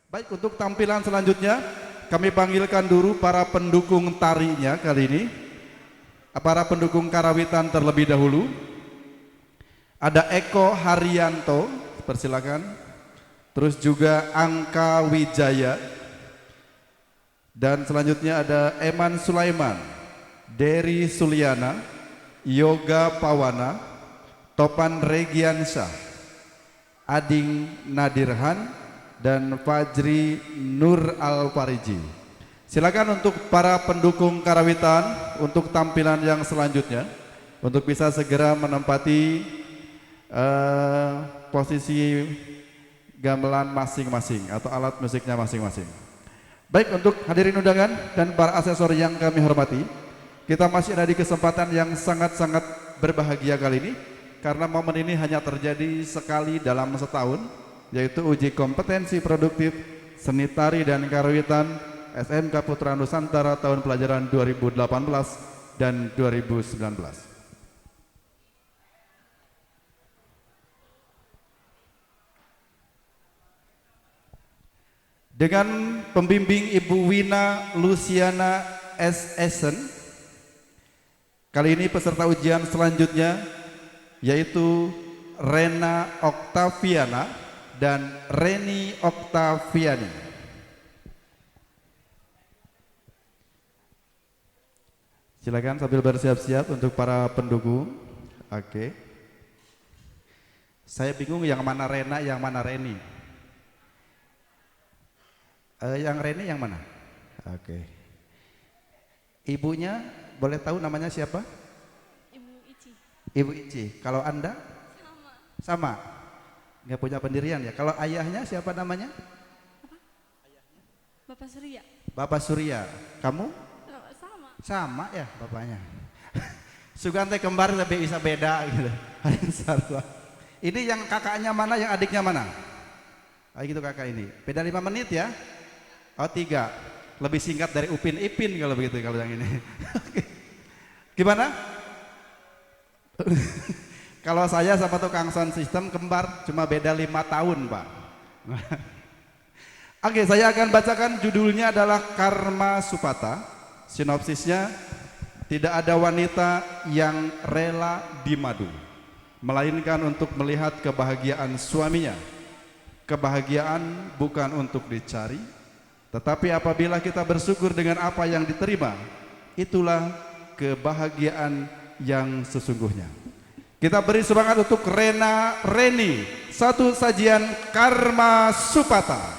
Baik, untuk tampilan selanjutnya kami panggilkan dulu para pendukung tarinya kali ini. Para pendukung karawitan terlebih dahulu. Ada Eko Haryanto, persilakan. Terus juga Angka Wijaya. Dan selanjutnya ada Eman Sulaiman, Dery Suliana, Yoga Pawana, Topan Regiansyah, Ading Nadirhan, dan Fajri Nur Al-Fariji. Silakan untuk para pendukung karawitan untuk tampilan yang selanjutnya untuk bisa segera menempati posisi gamelan masing-masing atau alat musiknya masing-masing. Baik, untuk hadirin undangan dan para asesor yang kami hormati, kita masih ada di kesempatan yang sangat-sangat berbahagia kali ini karena momen ini hanya terjadi sekali dalam setahun, yaitu uji kompetensi produktif seni tari dan karawitan SMK Putra Nusantara tahun pelajaran 2018 dan 2019. Dengan pembimbing Ibu Wina Luciana S. Essen, kali ini peserta ujian selanjutnya yaitu Rena Oktaviana dan Reni Oktaviani. Silakan sambil bersiap-siap untuk para pendukung. Oke. Saya bingung yang mana Rena, yang mana Reni. Yang Reni yang mana? Oke. Ibunya boleh tahu namanya siapa? Ibu Ici. Ibu Ici. Kalau Anda? Sama. Sama. Nggak punya pendirian ya. Kalau ayahnya siapa namanya? Apa? Bapak Surya. Bapak Surya. Kamu? Sama. Sama ya bapaknya. Sugante kembar tapi bisa beda gitu. Ini yang kakaknya mana, yang adiknya mana? Oh, gitu kakak ini. Beda 5 menit ya. Oh 3. Lebih singkat dari Upin Ipin kalau begitu kalau yang ini. Oke. Gimana? Kalau saya sama tukang sound system kembar cuma beda 5 tahun, Pak. Oke, saya akan bacakan judulnya adalah Karma Supata. Sinopsisnya, tidak ada wanita yang rela dimadu, melainkan untuk melihat kebahagiaan suaminya. Kebahagiaan bukan untuk dicari, tetapi apabila kita bersyukur dengan apa yang diterima, itulah kebahagiaan yang sesungguhnya. Kita beri semangat untuk Rena Reni, satu sajian Karma Supata.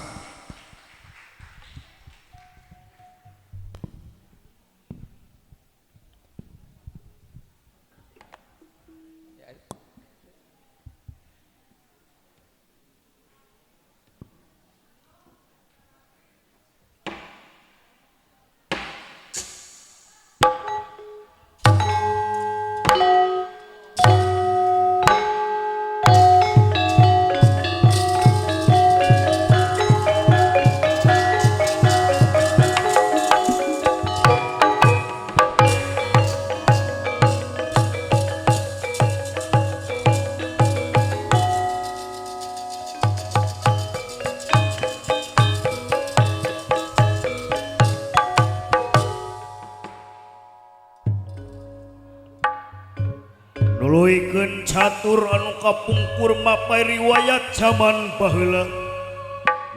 Nuluykeun catur anu kapungkur mapai riwayat zaman baheula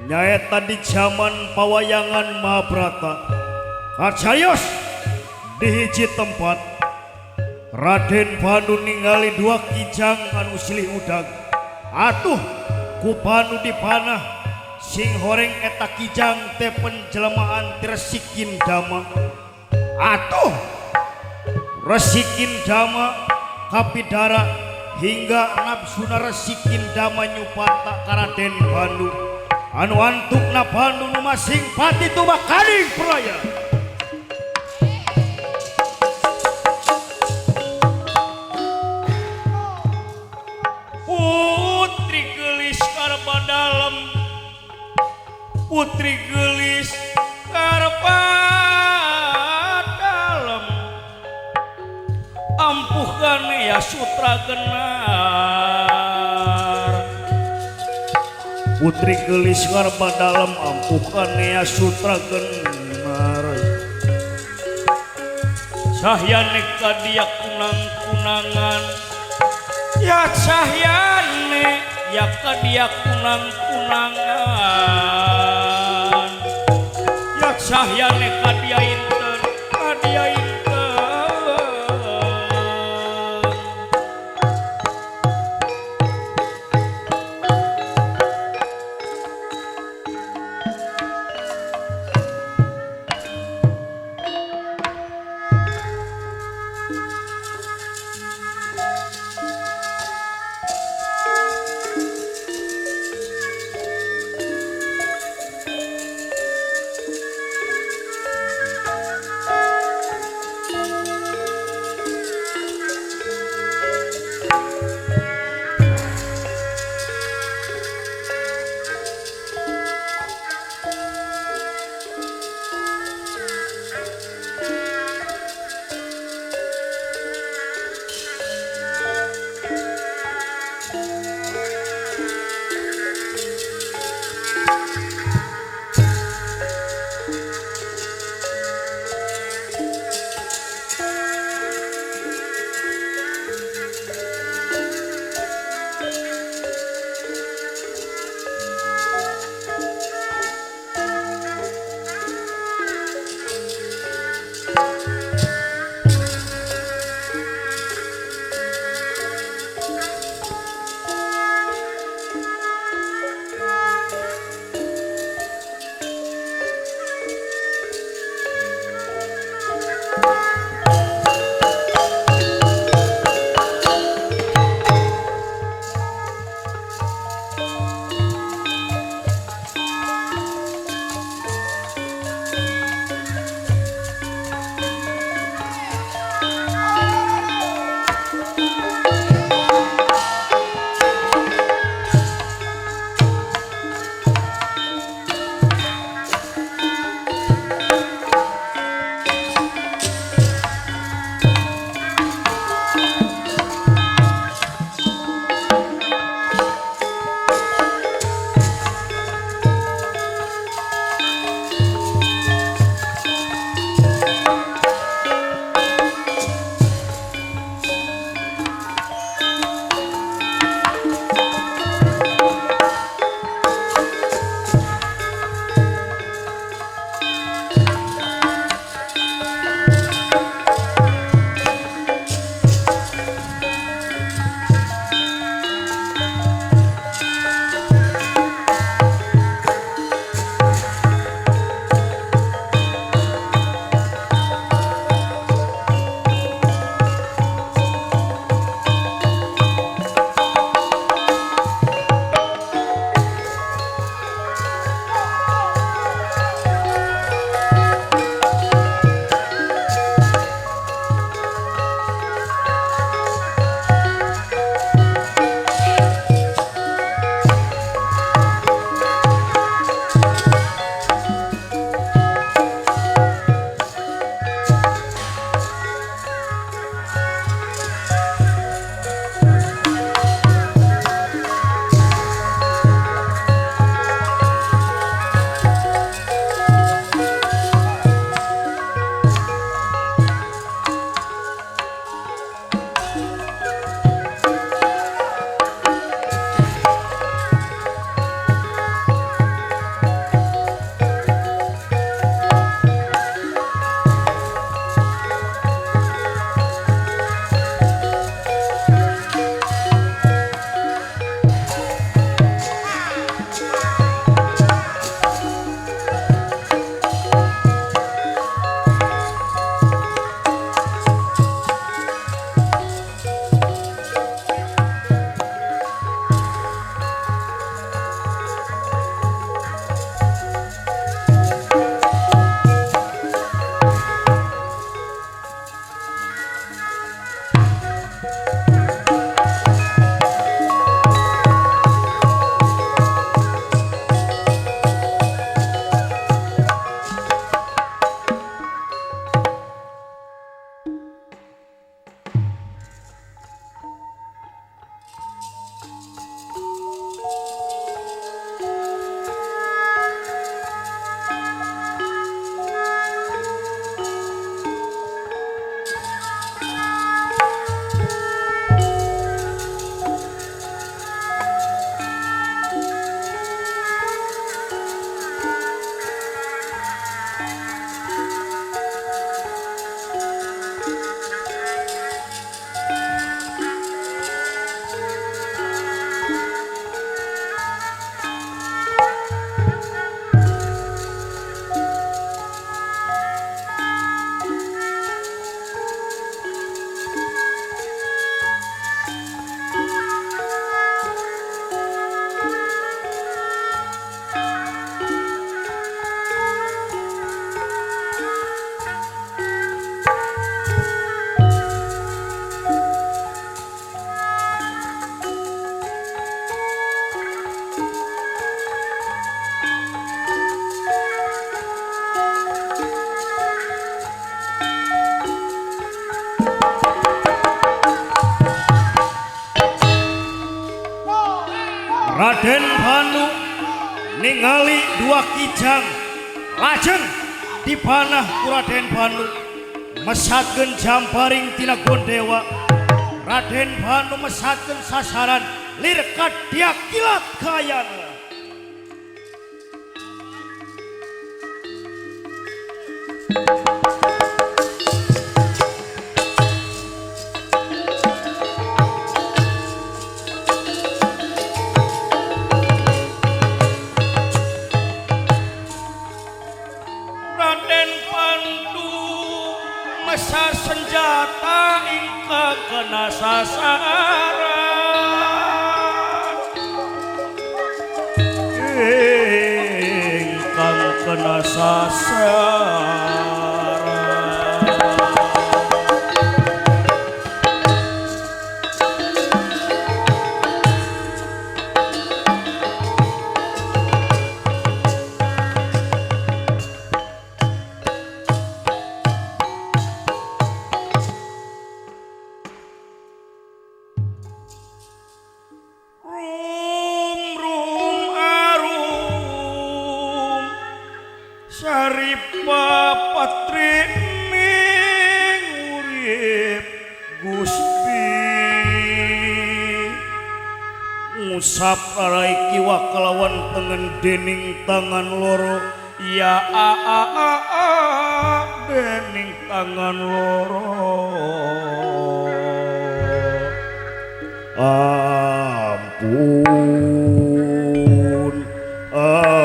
nyaeta di zaman pawayangan Mahabharata kacayos di hiji tempat Raden Pandu ningali dua kijang anu silih udag atuh ku Pandu dipanah sing horeng eta kijang teh penjelemaan Resikin Dama atuh Resikin Dama kapidara hingga nafsuna Resikin Dama nyupata ka Raden Pandu anu antukna Pandu nu masing pati tumakaning praya. Putri gelis karpa dalem, putri gelis karpa dalem, ampuhkan ya sutra genar. Putri geulis ngarba dalem ampuh kanea sutra genar. Cahyane kadia kunang-kunangan, ya cahyane ya kadia kunang-kunangan, ya cahyane kadia inten, kadia inten. Raden Banu ningali dua kijang lajeng dipanah ku Raden Banu mesatkeun jamparing tina Gondewa. Raden Banu mesatkeun sasaran lir kadia kilat kayana. Raden Pandu mesar senjata ingkang kena sasaran, ingkang kena sasaran. Ngusap arai kiwa kelawan tengen dening tangan loro, ya a a a a dening tangan loro. Ampun, ampun.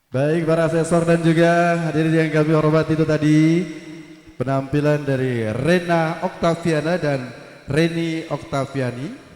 Baik para asesor dan juga hadirin yang kami hormati, itu tadi penampilan dari Rena Oktaviana dan Reni Oktaviani.